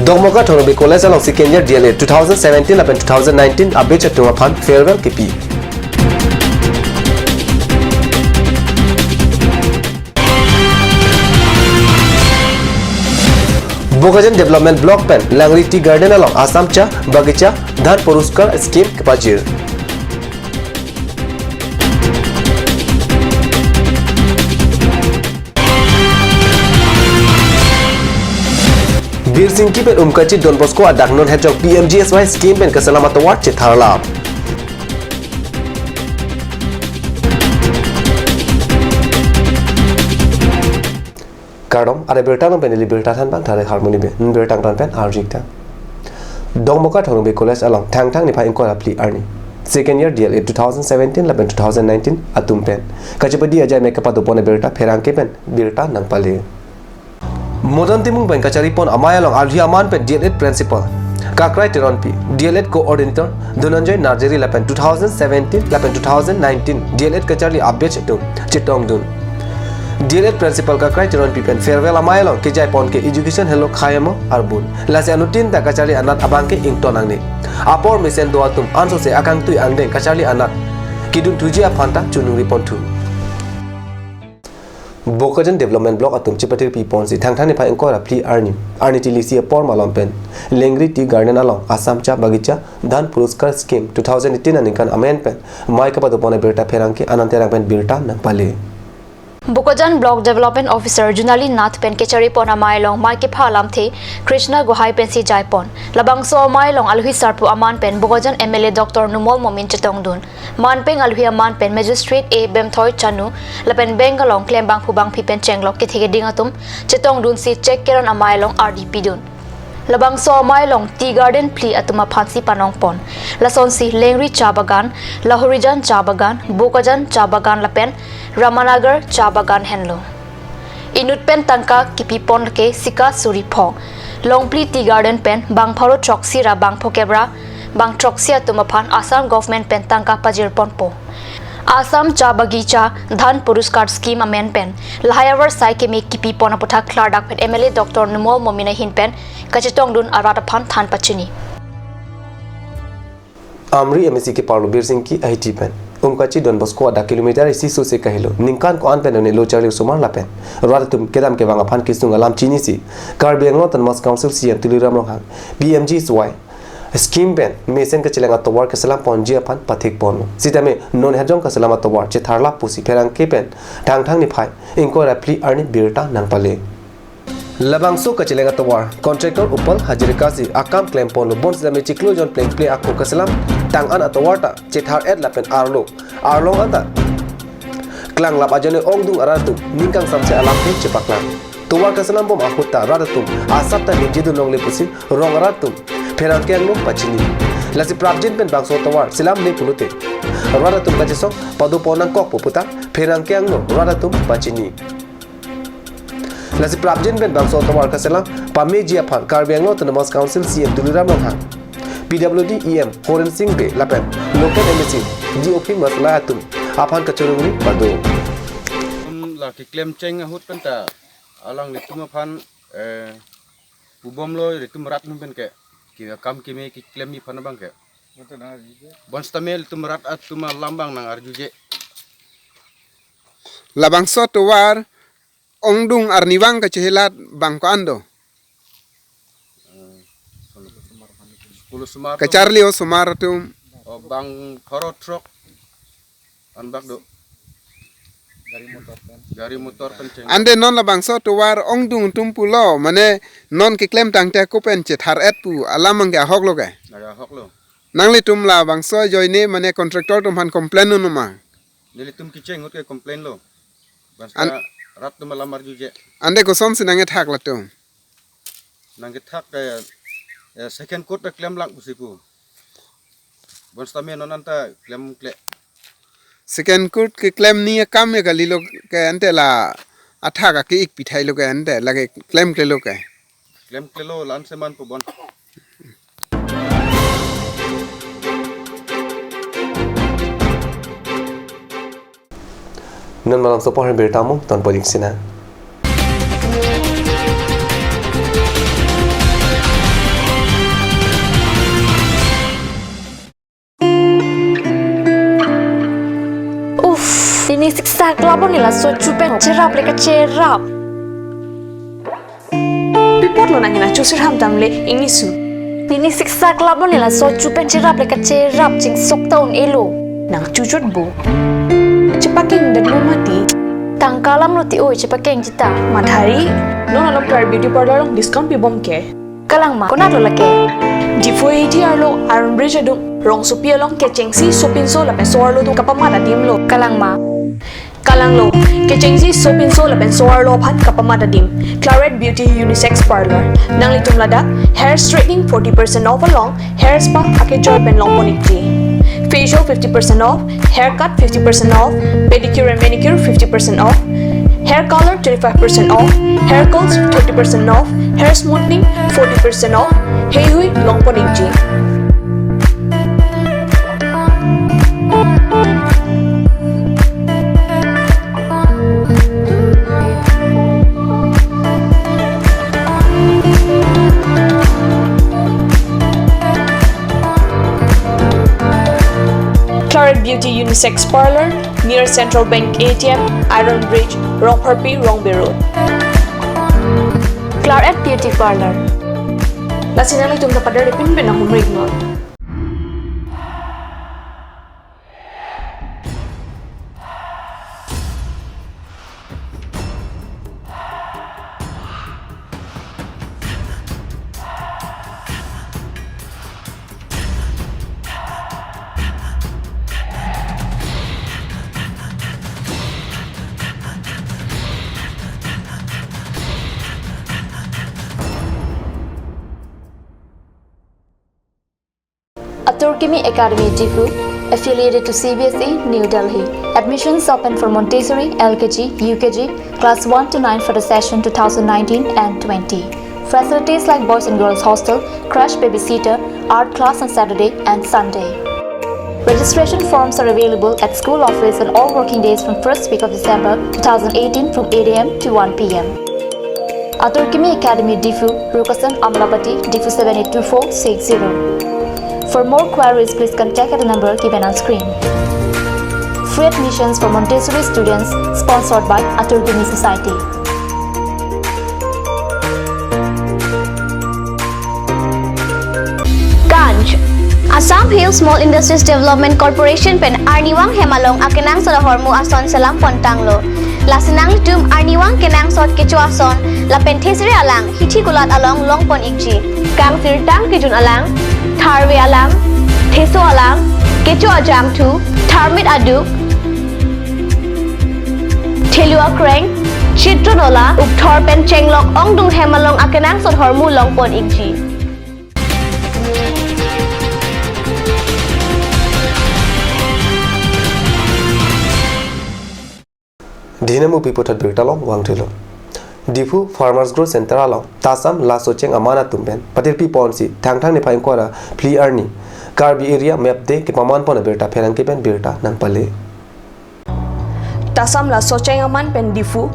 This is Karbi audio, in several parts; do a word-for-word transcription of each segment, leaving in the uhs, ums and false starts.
Dokmoka Thongnabe College along second year D L Ed two thousand seventeen lapen two thousand nineteen a-batch atum aphan farewell kipi. Bokajan Development Block pen Langri Tea Garden along Assam Cha Bagicha Dhan Puruskar Scheme kepajir. Birsingki pen Umkachi Don Bosco adak non hejok P M G S Y scheme pen keselam atovar chetharlap. Kardom, are birta nang pen ili birta thanbang thare harmoni be, birta than pen arjik ta. Dokmoka Thongnabe College along Thangthang niphai ingkoi ra phli arni second year D L Ed two thousand seventeen lapen two thousand nineteen atum pen kachepadi ajai me kepadopon abirta pherangke pen birta nangpale. Modan Timung pen kacharipon amei along arhi aman pen D L Ed Principal Kakrai Teronpi, D L Ed Coordinator Dhananjoy Narjari lapen two thousand seventeen lapen two thousand nineteen D L Ed kacharli a-batch atum chetongdun. D L Ed Principal Kakrai Teronpi pen farewell amei along kejaipon ke education helo khayamo arbun. Lasi anuttin ta kacharli anat abang ke ington nangne. Apor mesen do atum ansose akangtui angdeng kacharli anat kedun thuji aphan ta choningri ponthu. Bokajan Development Block atum chepathir piponsi Thangthang niphai ingkoi ra phli arni, arni tilisi apor malom pen Langri Tea Garden along Assam Cha Bagicha Dhan Puruskar Scheme two thousand eighteen aningkan amen pen mei kepadopon abirta pherangke Anand Terang pen birta nangpale. Bokajan Block Development Officer Junali Nath pen kacharipon amei along mei kepha alamthe Krishna Gohai pensi jaipon. Labangso amei along alohi sarpo aman pen Bokajan M L A Doctor Numal Momin chetongdun. Man pen alohi aman pen Magistrate A Bemthoi Chanu lapen bank along klembangphu bangphi pen chenglok kethe keding atum chetongdunsi chek keron amei along ardi pidun. Labangso amei along Tea Garden phli atum aphansi panongpon. Lasonsi Langri Cha Bagan, Lahorijan Cha Bagan, Bokajan Cha Bagan lapen Ramanagar Cha Bagan henlo. Inut pen tangka kipipon ke sika suri pho. Longphli Tea Garden pen bang pharo throksi ra bang phokep ra bang throksi atum aphan Assam Government pen tangka pajirponpo. Assam Cha Bagicha Dhan Puruskar Scheme amen pen lahai avarsai keme kipipon aputhak klardak pen M L A Doctor Numal Momin ahin pen kachetongdun arat aphan than pachini. Amri M A C keparlo Birsingki ahiti pen Umkachi Don Bosco adak kilometer isi sose kahelo. Ningkan ko-an pen done lo charli osomar lapen rat atum kedam kevang aphan kesung alam chinisi Karbi Anglong Autonomous Council C E M Tuliram Ronghang P M G S Y scheme pen mesen kacheleng atovar keselam ponji aphan pathik ponlo. Sitame non hejong keselam atovar chetharlap pusi pherangke pen Thangthang niphai ingkoi ra phli arni birta nangpale. Labangso kacheleng atovar contractor Upal Hazarika si akam klemponlo, bonsitame chiklo jon plengple ako keselam tang an atovar ta chethar-et lapen arlo arlong anta klanglap ajoine ongdung arat atum ningkangsamse alamthe chepaklang. Tovar keselambom ahut ta rat atum asap ta ningjedun longle pusi rong arat atum pherangke angno pachini. Lasi prapjin pen bangso tovar selamle pulote rat atum kachesong padopon nangkokpo puta pherangke angno rat atum pachini. Lasi prapjin pen bangso atovar keselam pameji aphan Karbi Anglong Autonomous Council C E M Tuliram Ronghang, P W D E M Horen Sing Bey lapen local M A C, D O P Masalai atum aphan kachoningri pado. Tum la keklem cheng ahut pen ta alanglitum aphan, eh, pubomlo ilitum rat atum pen ke, ke kam keme keklemji aphan abang ke. Bonsitame ilitum rat atum alam abang nang-arjuje. Labangso tovar ongdung arnivang kachehelat bang ko-an do? Sepuluh osomar. Kacharli osomar atum. Oh, bang pharo throk. Anbak do. Gari motor pen cheng. Ante non labangso tovar ongdung atum pulo, mane non keklem tangte ako pen chethar-et pu alam abang ke ahok lo ke? Naya ahok lo. Nanglitum labangso ajoine mane contractor atum aphan complain un ma? Nelitum kecheng ahut ke complain lo. Basta an- rat atum alam arjuje. Ante kosonsi nangkethak latum? Nangkethak ke, eh, second court ta klemlang pusi pu. Bonsitame non anta klemkle. Second court keklemji akam ya kalilo ke ante la athak ake-ik pithailo ke ante lake klemklelo ke. Klemklelo la-an seman pu bon. Non malomso apor birta mo ton poling sina. Pini siksak labon ne laso chu pen cherap le kacherap. Pi apotlo nang nangchusir ham tam le ingnisu. Pini siksak labon ne laso chu pen cherap le kacherap, chingsok ta un-elo. Nang chuchot bo. Chepakeng detlo mati. Tangka alam lo ti oi, chepakeng chita. Mathari. Non along Claret Beauty Parlour along discount pibom ke. Kalang ma, konatlo lake? Diphu A T arlo Iron Bridge adung, rongsopi along kechengsi sopinso lapen so-arlo atum kapamat adim lo. Kalang ma? Kalanglo, kechengsi sopinso lapen so-arlo aphan kapamat adim. Claret Beauty Unisex Parlour. Nanglitum ladak hair straightening forty percent off along hair spa akejoi pen longpon ikji. Facial fifty percent off, haircut fifty percent off, pedicure and manicure fifty percent off, hair color twenty-five percent off, hair curls thirty percent off, hair smoothing forty percent off, heihui longpon ikji. Claret Beauty Unisex Parlour, near Central Bank A T M, Iron Bridge, Rongpharpi, Rongbe Road. Claret Beauty Parlour. Lasi nanglitum ta pader pinpin ahumrik non. Atur Kimi Academy Diphu, affiliated to C B S E, New Delhi. Admissions open for Montessori, L K G, U K G, class one to nine for the session two thousand nineteen and twenty. Facilities like boys and girls hostel, crash babysitter, art class on Saturday and Sunday. Registration forms are available at school office on all working days from first week of December two thousand eighteen from eight A M to one P M. Atur Kimi Academy Diphu, Rukasan Amlapati, Diphu seven eight two four six zero. For more queries, please contact at the number given on screen. Free admissions for Montessori students, sponsored by Atur Kimi Society. Ganj. Assam Hill Small Industries Development Corporation pen arnivang hem along akenangsot ahormu ason selam pontanglo. Lasi nanglitum arnivang kenangsot kecho ason lapen thesere alang hithi kulat along longpon ikji. Kangsirtang kejun alang, tharve alang, theso alang, kecho ajangthu, tharmit aduk, thelu akreng, chitro nola, ukthor pen chenglok ongdung hem along akenangsot ahormu longpon ikji. Dina mupi puthot birta along vangthulo. Diphu Farmers Growth Center along Tasam Lasocheng Aman atum pen patirpi ponsi Thangthang niphai ingkoi ra phli arni Karbi Area Map Day kepaman pon abirta pherangke pen birta nangpale. Tasam Lasocheng Aman pen Diphu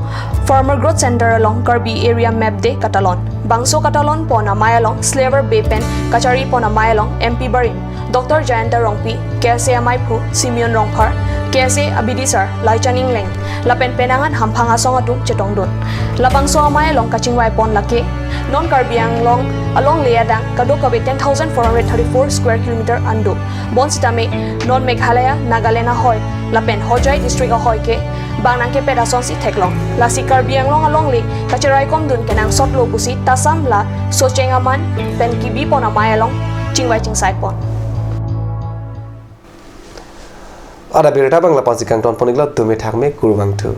Farmer Growth Center along Karbi Area Map Day katalon. Bangso katalon pon amei along Slaver Bay pen kachari pon amei along M P barim Doctor Jayanta Rongpi, K S A amaiphu Simeon Rongphar, K S A abidisar Laichan Engleng, lapen penang an hamphang asong atum chetongdun. Labangso amei along kachingvai pon lake, non Karbi Anglong alongle adang kadokave ten thousand four hundred thirty-four square kilometer an do. Bonsitame non Meghalaya, Nagaland ahoi lapen Hojai district ahoi ke bang nangkepet asonsi theklong. Lasi Karbi Anglong alongle kachiraikomdun kenangsotlo pusi Tasam Lasocheng Aman pen kebi pon amei along chingvai chingsai pon. Ada birta abang lapusi kangton pon iklo, dome thakme, kurvangthu.